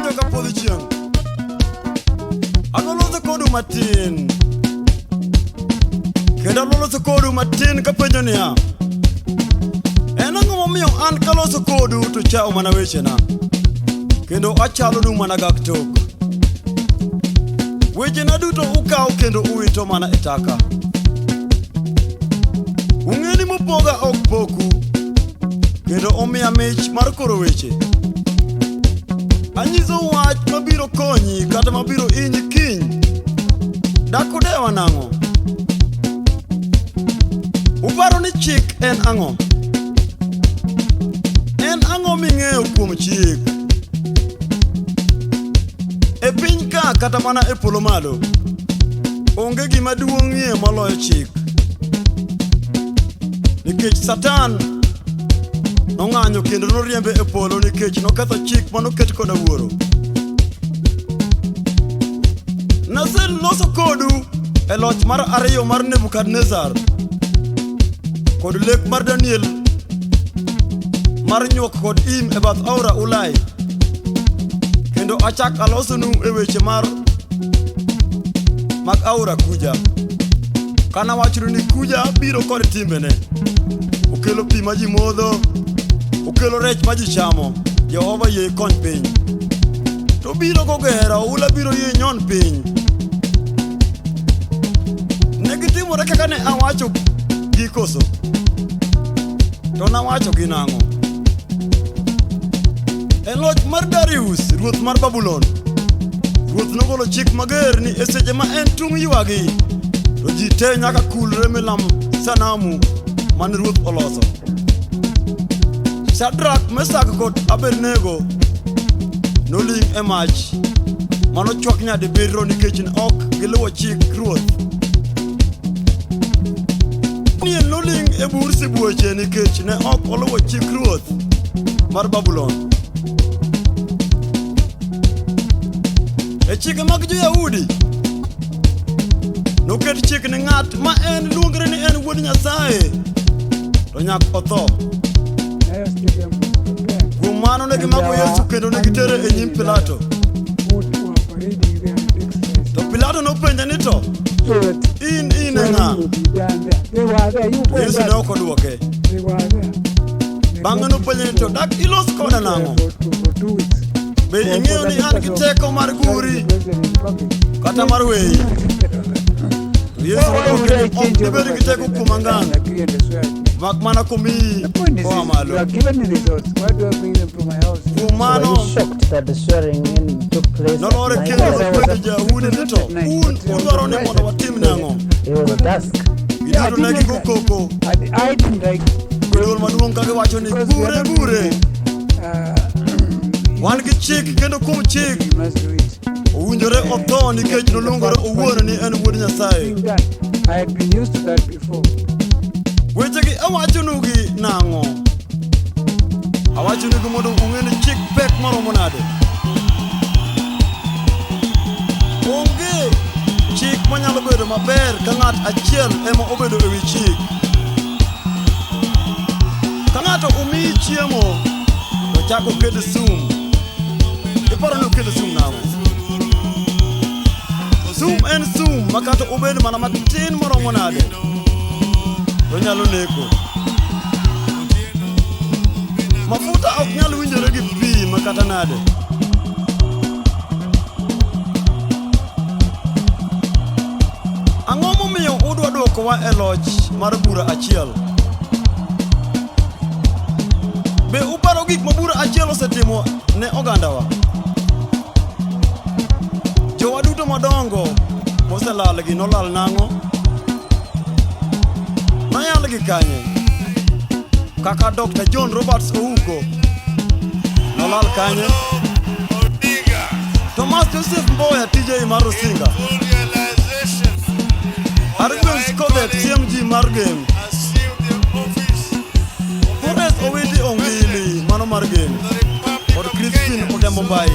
Joka podho chieng'. Adwa loso kodu matin. Kendo adwa loso kodu matin kapenjo niya. En ang'o momiyo an kaloso kodu to chawo mana wechena? Kendo achalonu mana gak tok. Wechena duto ukawo kendo uwito mana e taka. Ung'e ni mopoga ok poku, kendo omiya mich mar koro weche. Anyisou wach mabiro konyi kata mabiro inyi kiny. Dak udewa nang'o? Uparo ni chik en ang'o? En ang'o ming'eyo kuom chik? E piny ka kata mana e polo malo, onge gima duong'ie moloyo chik. Nikech Satan nong'anyo kendo noriembe e polo nikech noketho chik manoket koda wuoro. Naseloso kodu e loch mar ariyo mar Nebukadnezar kod lek mar Daniel mar nyuok kod im e bath aora Ulai kendo achak alosonu e weche mar mag aora Kuja. Kanawachonu ni Kuja biro kod timbene. Okelo pi ma ji modho, okelo rech ma ji chamo. Jehova yie ikony piny. To biro gogera, oula biro yie nyon piny. Ne gitimore kaka ne awacho gi koso? To nawacho gi nang'o? E loch mar Darius, ruoth mar Babulon, ruoth nogolo chik mager ni e seche ma en tung' ywagi, to ji te nyaka kulre mi lam sanamu mane ruoth oloso. Shadrak, Meshak kod Abednego noling' e mach manochwak nyadibiriyo nikech ne ok giluwo chik ruoth. Daniel noling' e bur sibuoche nikech ne ok oluwo chik ruoth mar Babulon. E chike mag jo-Yahudi, noket chik ni ng'at ma en luongre ni en wuod Nyasaye to nyaka otho. Nyayo Stadium was prepared. Kuom mano ne gimako Yesu kendo ne gitere e nyim Pilato. Who were parading there and exercising. To Pilato nopenje ni to, So that in in e ng'a? swearing would be done there. They were there. You go Yesu ne there. ok odwoke. They were there. They Bang'e got nopenje ni to, dak ilos koda nang'o? For 2 weeks. Be ing'eyo ni an gi teko mar guri kata mar weyi? To Yesu nodwoke ni ok dibed gi teko kuoma ngang', Agree and swear. mak mana komiyi The point is, koa this, you malo. are given the results. Why do I bring them to my house? Kuom Were you mano, shocked that the swearing in took place at nolore night? kendo Yes, I was nopenjo jo-Yahudi ni to, un udwaro ni mondo watim nang'o? It was dusk. Giduto ne gigo koko I didn't like gi dwol maduong' ka giwacho ni because we are gure not gure. doing, Wan gi chik kendo kuom chik you must do it. owinjore otho nikech noluongore owuon ni en wuod Nyasaye. Being done. I had been used to that before. Wechegi awachonugi nang'o? Awachonugi mondo ung'e ni chik pek maromo nade. Onge chik manyalo bedo maber ka ng'at achiel ema obedo ewi chik. Ka ng'ato omiyi chiemo to chako oket sum. Iparo ni oket sum nang'o? Sum en sum ma kata obed mana matin moromo nade, to onyalo neko. Mafuta ok nyal winjore gi pi ma kata nade. Ang'o momiyo udwa dwokowa e loch mar bura achiel? Be uparo gik ma bura achiel osetimo ne ogandawa? Jowa duto madongo moselalgi nolal nang'o? Noyalgi kanye? Kaka Dr. John Roberts Ouko nolal kanye? Thomas Joseph Mboya TJ mar Rusinga. Argwings Kodhek CMG mar Gem. Forest Owiti Ongili mano mar Gem. Kod Crispin Odembo Mbai.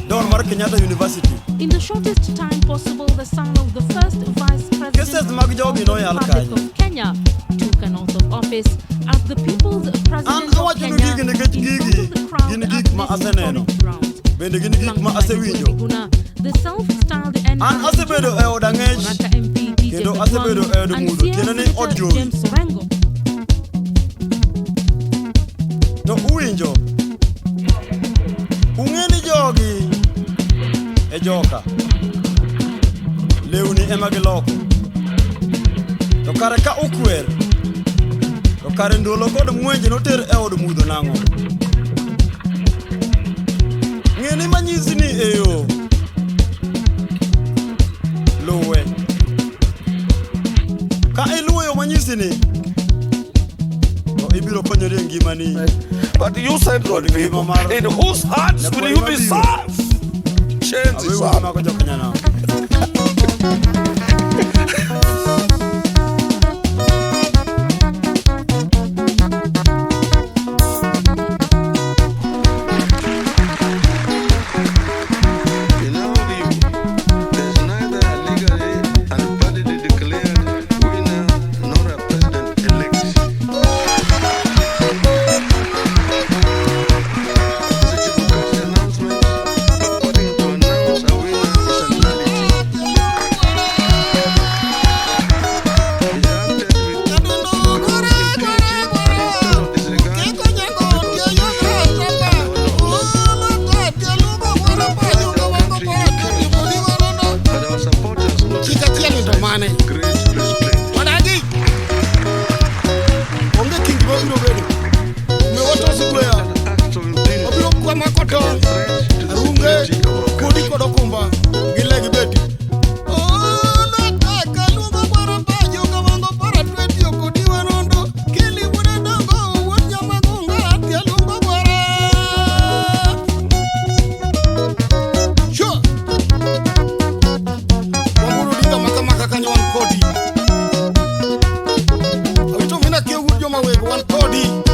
Don mar Kenyatta University. In the shortest time possible, the son of the first vice president Cases mag jogi of the noyal Republic kanye. of Kenya took an oath of office as the people's An president of awachonu Kenya gigi nikech in front gigi of the crowd gin at gik ma this aseneno. historic ground. Bende gin gik Flanked ma by asewinjo. Miguna Miguna, the self-styled An NRM asebedo e od ang'ech Baraka MP DJ kendo Kajwang' asebedo e od and mudho, Siaya tiende ni od Senator jowi. James Orengo. To uwinjo, ung'e ni jogi e joka lewni ema giloko to kare ka ukwer to kare ndolo kod mwenje noter e od mudho nang'o ng'e ni manyisi ni e yo luwe ka iluwo yo manyisi ni to ibiro konyori e ngimani. But you Central people, in whose hearts will you be served? Change is Aweuru up. mago jokanyanam. In our view, there's neither a legally and validly declared winner nor a president-elect. Mr. Chebukati's announcement purporting to announce a winner is a nullity. He acted with gross impunity and in total disregard of the Constitution and our laws. He plunged our country into chaos, but our supporters noted exercised great restraint. Onge kind mabiro bedo me watosi gwea An act of impunity obiro kwamako and tong' a threat to the arunge security of our kuodi country. kod okumba gi le gi beti. Wan kodi.